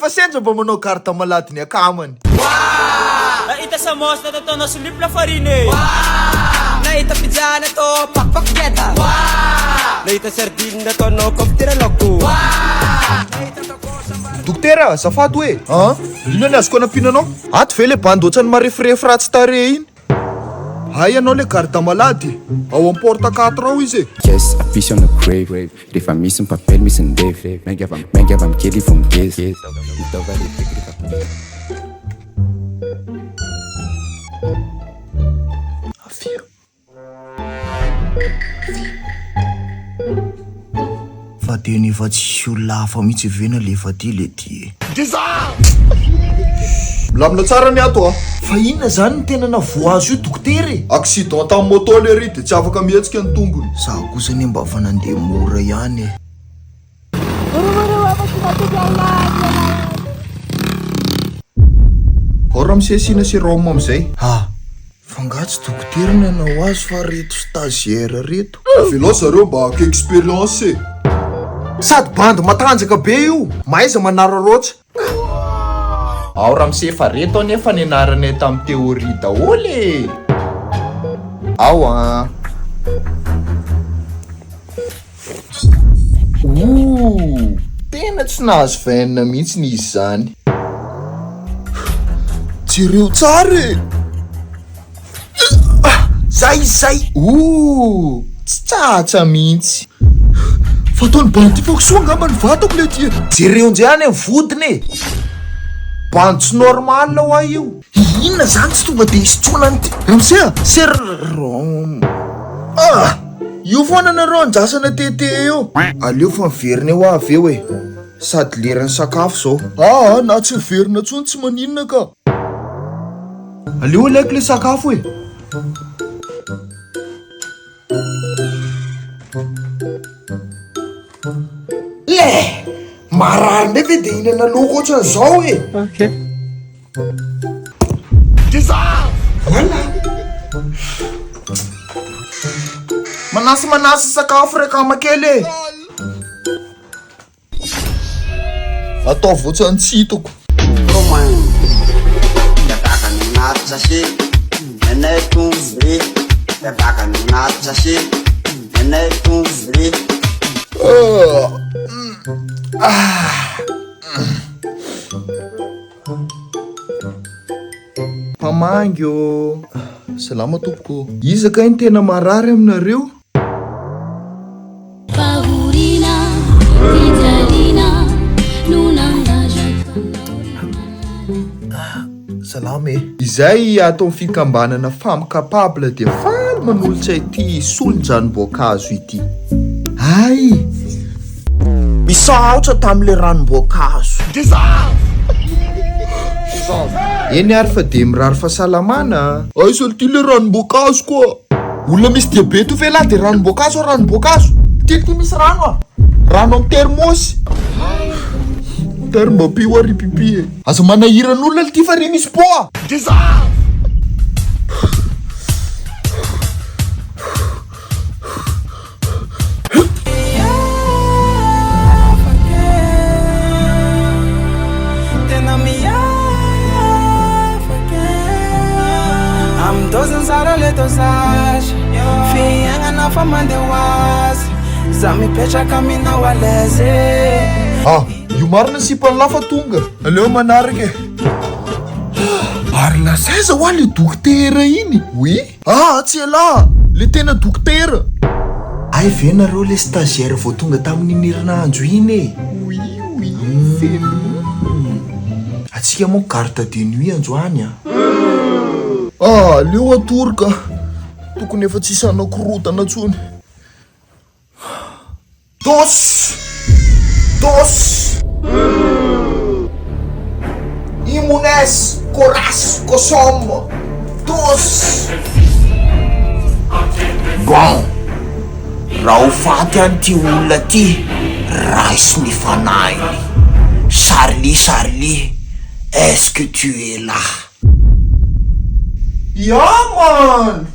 rehefa sendra mba manao garde malade ny akamany. Nahita samosa nataonao slip lafarine e. Nahita pizza natao pak pak geda. Nahita sardine nataonao cocktail laoko. Dokotera, azafady hoe an! Inona ny azoko anampiana anao? Ato ve le bandy ohatran'ny marefirefy ratsy tarehy iny? Hay ianao le garde malade e! Ao am porte 4 ao izy e! Yes, a fish on the grave Rehefa misy ny papel misy ny levy Mainga avy mainga avy amin'ny kely vao migeza Ny taova lehibe rehefa Avia. Fa tena efa tsisy olona hafa mihitsy ve nalefa aty le ty e? Milamina tsara ny ato a! Fa inona zany no tena navoazo io dokotera e? Accident tamin'ny moto lery de tsy afaka mihetsika ny tongony. Za kosa anie mba efa nandeha mora ihany e. Ao ramose asiana sérum amizay. Ah! Fa nga tsy dokotera ny hanao azy fa reto stagiaire reto. Avelao zareo mba haka expérience e. Sady bandy matanjaka be io, mahaiza manararaotra. Ao ramose fa reto anie efa nianaranay tamin'ny théorie daholo e. Ao an. Ooh! Tena tsy nahazo veine mihitsy izy izany. Jereo tsara e! Zay izay! Ooh! Tsy tsatsa mihitsy. Fa ataon'ny bandy ity soa angamba ny vatako le ty e! Jereo indray any ny vodiny e! Bandy tsy normal hoa io. Inona zany tsy tonga de hisotroana an'ity ramose a! Serum ah! Io foana nareo andrasana TT eo. Aleo fa miverina eo aho avy eo e! Sady leran'ny sakafo zao. Aa na tsy miverina tsony tsy maninona ka. Aleo alaiko le sakafo e! Le! Marary ndray ve de hihinana laoka ohatran'izao e! Ok. Voilà! Manasa manasa sakafo ry akama kely e! Ataovy ohatran'ny tsy hitako. Mpamangy ô! Salama tompoko. Iza kay no tena marary aminareo? Fahoriana, fijaliana no nandazako anao ry malala. Salama e! Izay ato amin'ny fikambanana Femme Capable dia faly manolotra ity solon-dranom-boankazo ity. Hay! Misaotra tamin'ilay ranom-boankazo. Eny ary fa dia mirary fahasalamana a! Aiza ity ilay ranom-boankazo koa? Olona misy diabeta io ve lahy dia ranom-boankazo ranom-boankazo? Ity ity misy rano a! Rano amin'ny termosy. Terme mba ampio aho ry pipi e! Aza manahiran'olona ity fa re misy pot a! Ah, io marina ny sipan'lah fa tonga. Aleo manaraka e. Ary lasa aiza hoa le dokotera iny? Oui. Ah tsy elah le tena dokotera. Hay ve nareo le stagiaire vao tonga tamin'iny herinandro iny e? Oui oui c'est nous. Atsika moa garde de nuit androany a. Ah aleo hatory ka. Tokony efa tsisy hanao korontana tsony. Dos! Dos! Immunes! Coras! Cosom! Dos! Bon! Raha ho faty any ity olona ity, raiso ny fanahiny. Charlie, Charlie, est-ce que tu es là? Ya man!